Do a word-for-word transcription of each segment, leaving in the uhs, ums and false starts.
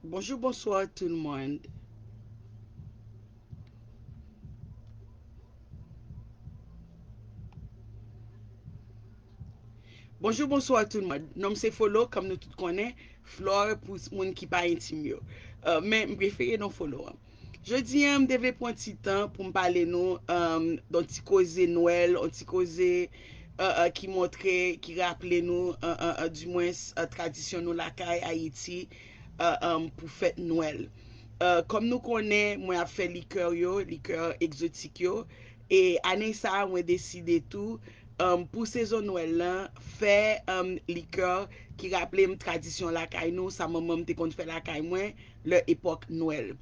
Bonjou, bonswa tout moun. Bonjou, bonswa tout moun. Non m se Folo, kòm nou tout konnen, Flore pou moun ki pa entim yo. Uh, men m prefere non Folo an. Jodi an, m te vle pran ti tan pou m pale nou um, don ti koze Nwèl, on ti koze uh, uh, ki montre, ki raple nou, uh, uh, uh, dimwens, uh, tradisyon nou lakay Ayiti, uh, um, pou fèt Nwèl. Uh, kòm nou konnen, mwen ap fè likè yo, likè egzotik yo. E ane sa a, mwen deside tou, um, pou sezon Nwèl lan, fè um, likè ki raple m tradisyon lakay nou, sa manman m te konn fè lakay mwen, lè epòk Nwèl.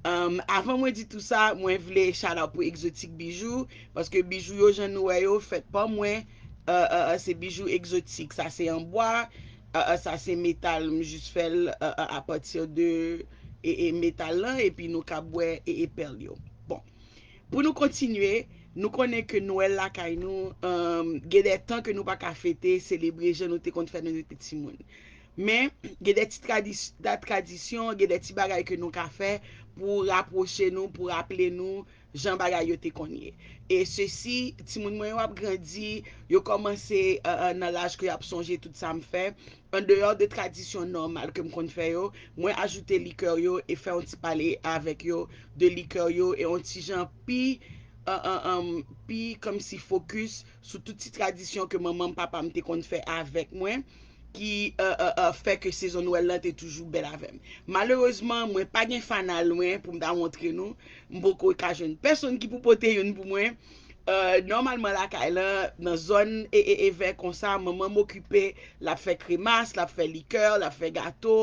Um, avan mwen di tou sa, mwen vle shout out pou Egzotik Bijou, paske bijou yo jan nou wè yo fèt pa mwen, uh, uh, uh, se bijou egzotik, sa se an bwa, uh, uh, sa se metal, m jis fè l uh, uh, apati de e, e metal lan, epi nou ka bwè e, e pèl yo. Bon, pou nou kontinye, nou konnen ke Nwèl lakay nou, um, gen de tan ke nou pa ka fete, selebre jan nou te konn fè lè nou te timoun. Men, gen de ti tradis- da- tradisyon, gen de ti bagay ke nou ka fè pou rapwoche nou, pou raple nou jan bagay yo te konn ye. E sesi, timoun mwen yo ap grandi, yo kòmanse uh, uh, nan laj ke y ap sonje tout sa m fè. Andeyò de tradisyon nòmal ke m konn fè yo, mwen ajoute likè yo e fè yon ti pale avèk yo de likè yo e yon ti jan pi, uh, uh, um, pi kòmsi fokis sou tout ti tradisyon ke manman m, papa m te konn fè avèk mwen, ki uh, uh, uh, fè ke sezon Nwèl lan te toujou bèl avè m. Malerezman, mwen pa gen fanal mwen pou m ta montre nou. M poko ka jwenn pèsonn ki pou pote youn pou mwen. Uh, nòmalman lakay lan, nan zòn e, e, evè konsa, manman m okipe, l ap fè kremas, l ap fè likè, l ap fè gato,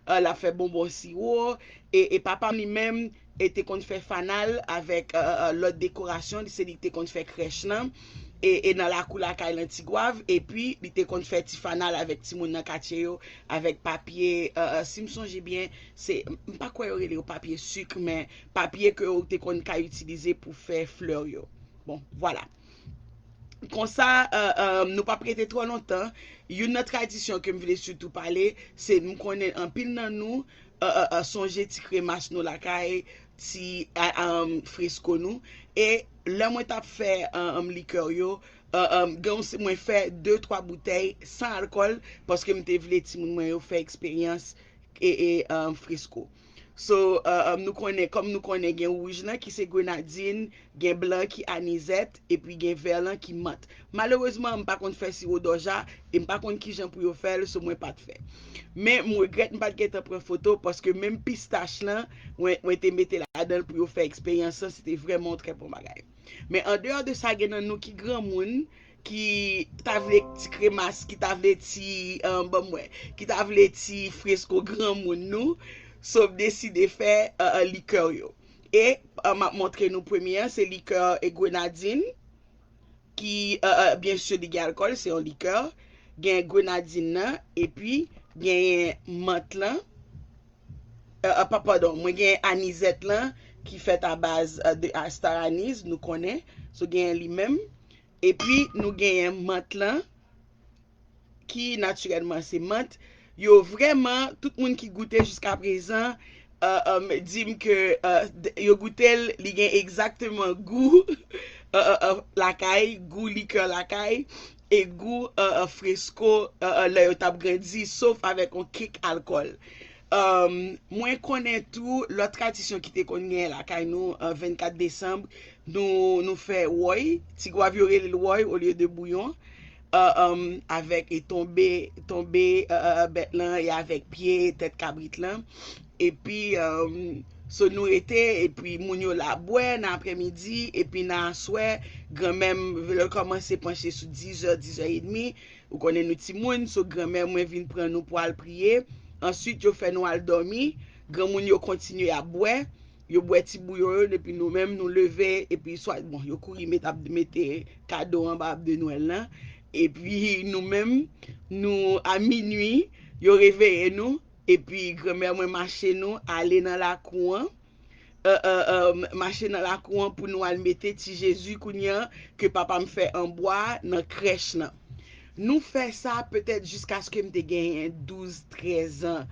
uh, l ap fè bonbon siwo, e, e papa m li menm, e te konn fè fanal avèk uh, uh, lòt dekorasyon, se li ki te konn fè krèch lan, e, e nan lakou lakay lan Tigwav, epi li te konn fè ti fanal avèk timoun nan katye yo, avèk papye, uh, uh, si m sonje byen, se, m pa kwè yo rele yo papye sik, men papye ke yo te konn ka itilize pou fè flè yo. Bon, vwala. Konsa, uh, uh, nou p ap rete twò lontan. Youn nan tradisyon ke m vle sitou pale, se nou konnen anpil nan nou uh, uh, uh, sonje ti kremas nou lakay, ti uh, um, fresko nou. E lè mwen t ap fè uh, um, likè yo, uh, um, gen yon se- mwen fè de twa boutèy san alkòl, paske m te vle timoun mwen yo fè eksperyans e, e um, fresko. So, uh, um, nou konnen, kòm nou konnen, gen wouj lan ki se grenadin, gen blan ki anizèt, epi gen vè lan ki mant. Malerezman, m pa konn fè siwo dòja, e m pa konn kijan pou yo fè l, so mwen pa t fè. Men m regrèt m pa t gentan pran foto, paske menm pistach lan, mwen, mwen te mete ladan l pou yo fè eksperyans lan, se te vrèman yon trè bon bagay. Men andeyò de sa, gen nan nou ki granmoun, ki ta vle ti kremas, ki ta vle ti, uh, ban m wè, ki ta vle ti fresko granmoun nou, so m deside fè uh, uh, likè yo. E uh, m ap montre nou premye an, se likè e grenadin, ki, uh, uh, byen si li gen alkòl, se yon likè. Gen grenadin nan, epi genyen mant lan, uh, uh, pa, padon, mwen gen anizèt lan ki fèt a baz uh, de astar aniz, nou konnen, so genyen li menm. Epi nou genyen mant lan ki natirèlman se mant. Yo vrèman, tout moun ki goute jiska prezan, uh, um, di m ke uh, yo goute l, li gen egzakteman gou uh, uh, uh, lakay, gou likè lakay, e gou uh, uh, fresko uh, uh, lè yo t ap grandi, sof avèk yon kik alkòl. Um, mwen konnen tou lòt tradisyon ki te konn genyen lakay nou, uh, vennkat desanm, nou, nou fè woy. Tigwav yo rele l woy olye de bouyon. Uh, um, avèk e tonbe, tonbe uh, uh, bèt lan e avèk pye tèt kabrit lan. Epi, um, so nou rete, epi moun yo la bwè nan aprèmidi, epi nan aswè, granmè m lè l kòmanse panche sou dizè, dizè edmi, ou konnen nou timoun, so granmè mwen vin pran nou pou al priye. Answit, yo fè nou al dòmi. Granmoun yo kontinye ap bwè. Yo bwè ti bouyon yo, epi nou menm, nou leve, epi swa, bon, yo kouri met ap mete kado anba ab de Nwèl lan. Epi nou menm, nou, a minui, yo reveye nou, epi granmè mwen mache nou ale nan lakou an. Uh, uh, uh, mache nan lakou an pou nou al mete ti Jezi kounye a ke papa m fè an bwa nan krèch lan. Nou fè sa petèt jiskaske m te genyen douz, trèz an.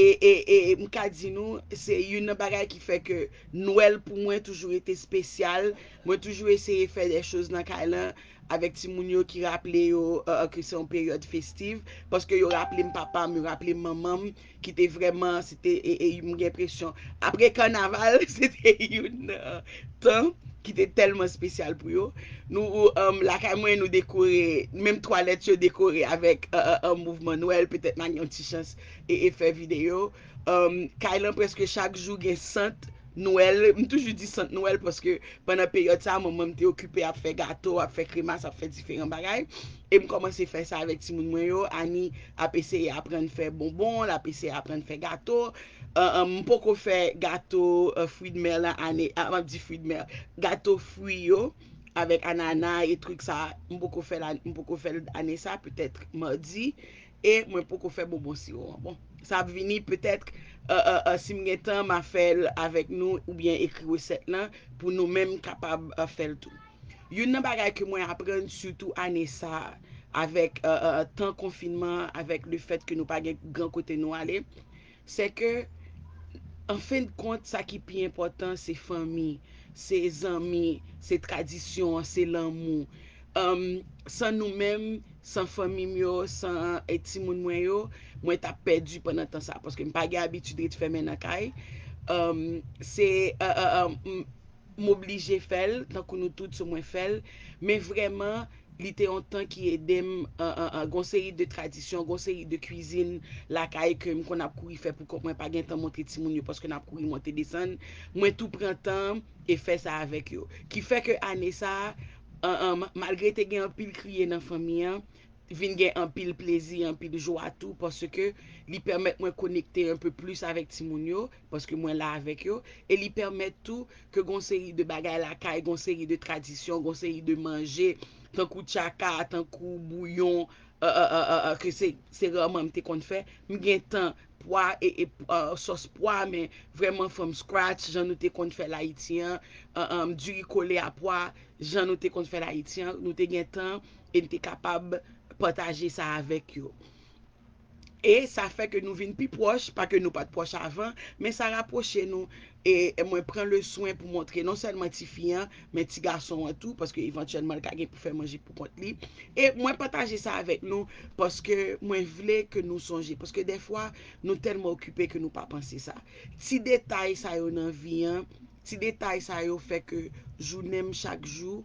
E, e, e m ka di nou, se youn nan bagay ki fè ke Nwèl pou mwen toujou rete espesyal. Mwen toujou eseye fè de choz nan kay lan avèk timoun yo ki raple yo uh, ke se yon peryòd festiv, paske yo raple m papa m, yo raple m manman m, ki te vrèman, se te, e, e, m gen enpresyon, apre kanaval, se te youn nan tan ki te tèlman espesyal pou yo. Nou, um, lakay mwen, nou dekore, menm twalèt yo dekore avèk uh, uh, uh, mouvman Nwèl, petèt m a gen yon ti chans e, e fè videyo. Um, kay lan prèske chak jou gen sant Nwèl. M toujou di sant Nwèl paske pandan peryòd sa, manman m te okipe ap fè gato, ap fè kremas, ap fè diferan bagay. E m kòmanse fè sa avèk timoun mwen yo. Ani ap eseye aprann fè bonbon, l ap eseye aprann fè gato. Uh, uh, m poko fè gato uh, fwi d mè lan ane, uh, m ap di fwi d mè, gato fwi yo avèk anana e trik sa, m poko fè la, m poko fè l ane sa, petèt madi. E mwen poko fè bonbon siwo an. Bon, sa ap vini petèt uh, uh, uh, si m gen tan, m a fè l avèk nou oubyen ekri resèt lan pou nou menm kapab uh, fè l tou. Youn nan bagay ke mwen aprann sitou ane sa a, avèk uh, uh, tan konfinman, avèk le fèt ke nou pa gen gran kote nou ale, se ke an fen de kont, sa ki pi enpòtan, se fanmi, se zanmi, se tradisyon an, se lanmou. Um, san nou menm, san fanmi m yo, san e timoun mwen yo, mwen t ap pèdi pandan tan sa, paske m pa gen abitid ret fèmen nan kay. Um, se uh, uh, uh, m oblije fè l, tankou nou tout sou mwen fè l, men vrèman, li te yon tan ki ede m an, an, an, gon seri de tradisyon, gon seri de kwizin lakay ke m konn ap kouri fè pou kont mwen, pa gen tan montre timoun yo paske n ap kouri monte desann. Mwen tou pran tan e fè sa avèk yo. Ki fè ke ane sa a, an, an, malgre te gen anpil kriye nan fanmi an, vin gen anpil plezi, anpil jwa tou, paske li pèmèt mwen konekte un peu plus avèk timoun yo, paske mwen la avèk yo, e li pèmèt tou ke gon seri de bagay lakay, gon seri de tradisyon, gon seri de manje, tankou tchaka, tankou bouyon, uh, uh, uh, uh, uh, ke se, se rèman m te konn fè. M gen tan pwa e, e uh, sòs pwa, men vrèman from scratch, jan nou te konn fè l Ayiti an, uh, um, diri kole a pwa, jan nou te konn fè l Ayiti an, nou te gen tan e n te kapab pataje sa avèk yo. E sa fè ke nou vin pi pwòch, pa ke nou pa t pwòch avan, men sa rapwoche nou. E mwen pran le swen pou montre non sèlman tifi an, men ti gason an tou, paske evantyèlman l ka gen pou fè manje pou kont li. E mwen pataje sa avèk nou, paske mwen vle ke nou sonje, paske dèfwa, nou tèlman okipe ke nou pa panse sa. Ti detay sa yo nan vi an, ti detay sa yo fè ke jounen m chak jou,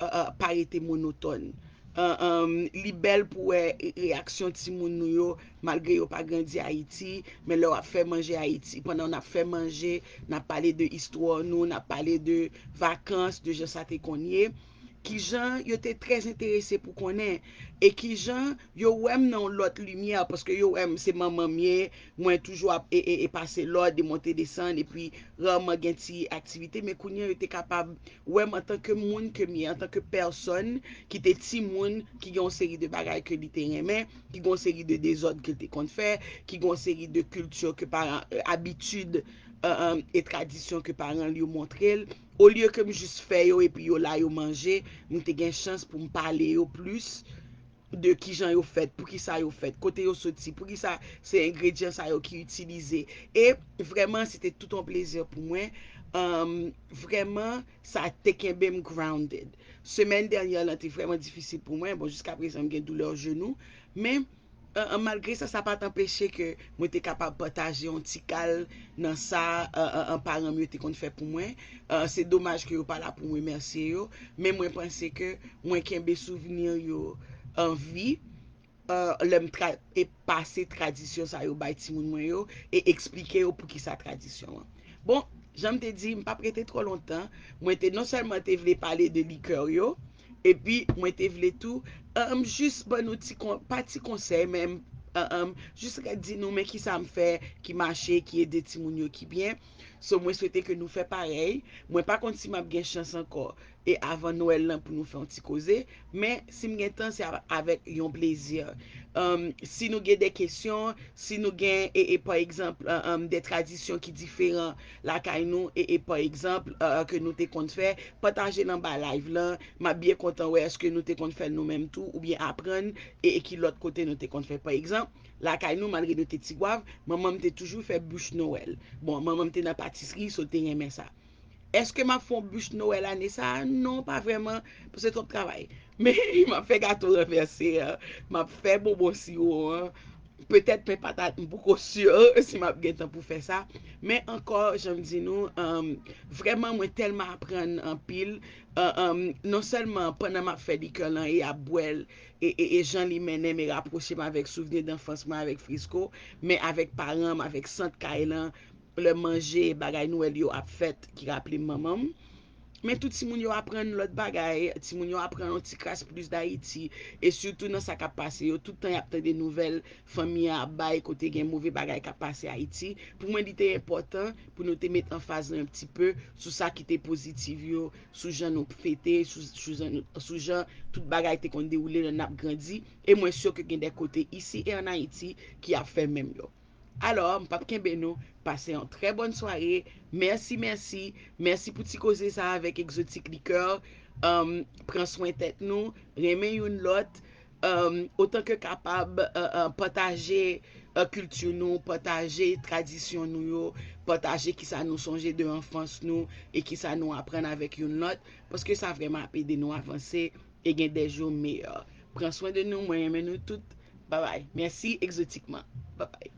uh, uh, pa rete monotòn. Uh, um, li bèl pou wè reyaksyon timoun nou yo, malgre yo pa grandi Ayiti, men lè w ap fè manje Ayiti, pandan n ap fè manje, n ap pale de istwa nou, n ap pale de vakans, de jan sa te konn ye, kijan yo te trè enterese pou konnen, e kijan yo wè m nan yon lòt limyè, paske yo wè m se manman m ye, mwen toujou ap e, e, e pase lòd, e monte desann, epi rèman gen ti aktivite, men kounye a yo te kapab wè m antanke moun ke m ye, antanke pèsòn ki te timoun, ki gen yon seri de bagay ke li te renmen, ki gen yon seri de dezòd ke l te konn fè, ki gen yon seri de kilti ke paran, euh, abitid, euh, euh, e tradisyon ke paran l yo montre l. Olye ke m jis fè yo epi yo la yo manje, m te gen chans pou m pale yo plis de kijan yo fèt, poukisa yo fèt, kote yo soti, poukisa se engredyan sa yo ki itilize. E vrèman, se te tout yon plezi pou mwen. Um, vrèman, sa te kenbe m grounded. Semèn dènyè lan te vrèman difisil pou mwen. Bon, jiska prezan, m gen doulè jenou. Men, an, an, malgre sa, sa pa t anpeche ke mwen te kapab pataje yon ti kal nan sa, an, an, an, paran m yo te konn fè pou mwen. An, se domaj ke yo pa la pou m remèsye yo. Men mwen panse ke mwen kenbe souvni yo an vi, uh, lè m tra e pase tradisyon sa yo bay timoun mwen yo e eksplike yo poukisa tradisyon an. Bon, jan m te di, m p ap rete twò lontan. Mwen te non sèlman te vle pale de likè yo, epi mwen te vle tou, um, jis ban nou ti kon, pa ti konsèy, men, um, jis di nou men kisa m fè ki mache, ki ede timoun yo ki byen. So, mwen swete ke nou fè parèy. Mwen pa konn si m ap gen chans ankò e avan Nwèl lan pou nou fè yon ti koze. Men, si m gen tan, se a, avèk yon plezi. Um, si nou gen de kesyon, si nou gen, e, e pa egzanp, uh, um, de tradisyon ki diferan lakay nou, e, e pa egzanp, uh, ke nou te konn fè, pataje l anba live lan. M ap byen kontan wè èske nou te konn fè l nou menm tou, oubyen aprann, e, e ki lòt kote nou te konn fè. Pa egzanp, lakay nou, malgre nou te Tigwav, manman m te toujou fè bouch Nwèl. Bon, manman m te nan patisri, so l te renmen sa. Èske m ap fè yon bouch Nwèl ane sa a? Non, pa vrèman, paske twòp travay. Men m ap fè gato ranvèse an, m ap fè bonbon siwo an. Petèt men patat, m poko si si m ap gen tan pou fè sa. Men ankò, jan m di nou, um, vrèman, mwen tèlman aprann anpil. Uh, um, non sèlman pandan m ap fè likè lan e ap bwè l, e, e, e jan li mennen m e rapwoche m avèk souvni danfans mwen avèk Frisco, men avèk paran m, avèk sant kay lan, lè manje, bagay Nwèl yo ap fèt, ki raple m manman m. Men tout timoun yo aprann lòt bagay, timoun yo aprann yon ti kras plis d Ayiti, e sitou nan sa k ap pase yo, tout tan y ap tande nouvèl fanmi an ap bay kote gen move bagay k ap pase Ayiti. Pou mwen, li te enpòtan pou nou te met anfaz lan yon ti pe sou sa ki te pozitif yo, sou jan nou fete, sou, sou jan, sou jan tout bagay te konn dewoule lè n ap grandi. E mwen si ke gen de kote isi e ann Ayiti ki ap fè menm yo. Alò, m p ap kenbe nou. Pase yon trè bòn sware. Mèsi, mèsi. Mèsi pou ti koze sa avèk Exotic Liqueur. Um, pran swen tèt nou. Renmen youn lòt. Um, otan ke kapab, uh, uh, pataje, uh, kilti nou, pataje tradisyon nou yo, pataje kisa nou sonje de anfans nou e kisa nou aprann avèk youn lòt. Paske sa vrèman ap ede nou avanse e gen de jou meyè. Pran swen de nou, mwen renmen nou tout. Babay. Mèsi egzotikman. Babay.